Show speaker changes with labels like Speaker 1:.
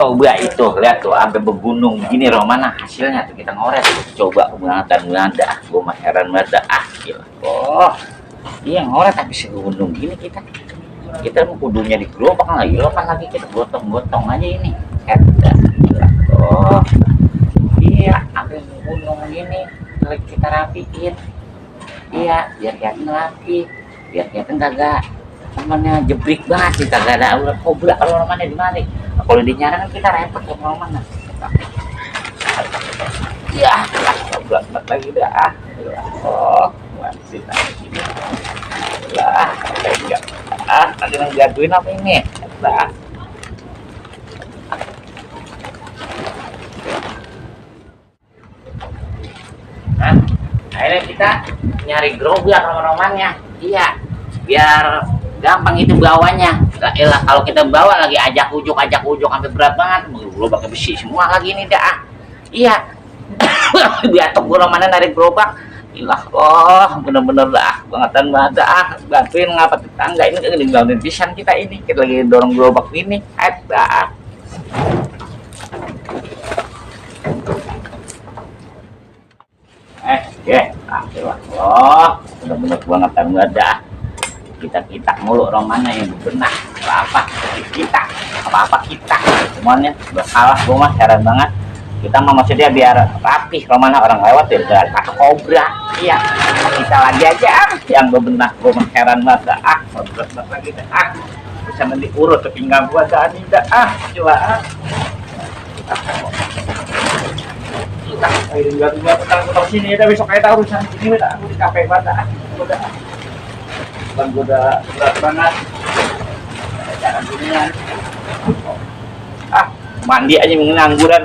Speaker 1: Coba itu lihat tuh sampai bergunung gini Romana hasilnya tuh kita ngores coba banget dah gue mah heran banget dah gila. Oh iya ngores tapi segunung gini kita mau kudunya di gerobak lagi lopan lagi kita gotong-gotong aja ini gila. Oh iya sampai gunung gini lagi kita rapiin iya biar kelihatan rapi biar kelihatan kagak temannya jebrik banget sih kagak ada ular kobra kalau namanya di mana kalau di nyarang kan kita repot ke mana ya kobra lagi dah oh masih lagi lah enggak tadi ngejaduin apa ini lah nah akhirnya kita nyari gerobak roman-romannya iya biar gampang itu bawanya lah kalau kita bawa lagi ajak ujuk sampai berat banget gerobaknya besi semua lagi ini dah iya biatok gue mana narik gerobak ilah oh bener-bener dah bangetan banget dah bantuin ngapa tetangga ini ketinggalan pisan kita ini kita lagi dorong gerobak ini ada oh bener-bener bangetan banget dah kita mulu romanya yang benar apa kita semuanya bersalah gue mah heran banget kita mah maksudnya biar rapih romana orang lewat ya udah kata kobra iya kita lagi aja yang bebenah gue mah heran banget berat lagi bisa nanti urut ke pinggang gue dah coba kita putar sini ya besok aja urusan sini udah aku di kafe banget udah udah berat banget cara ginian mandi aja ngangguran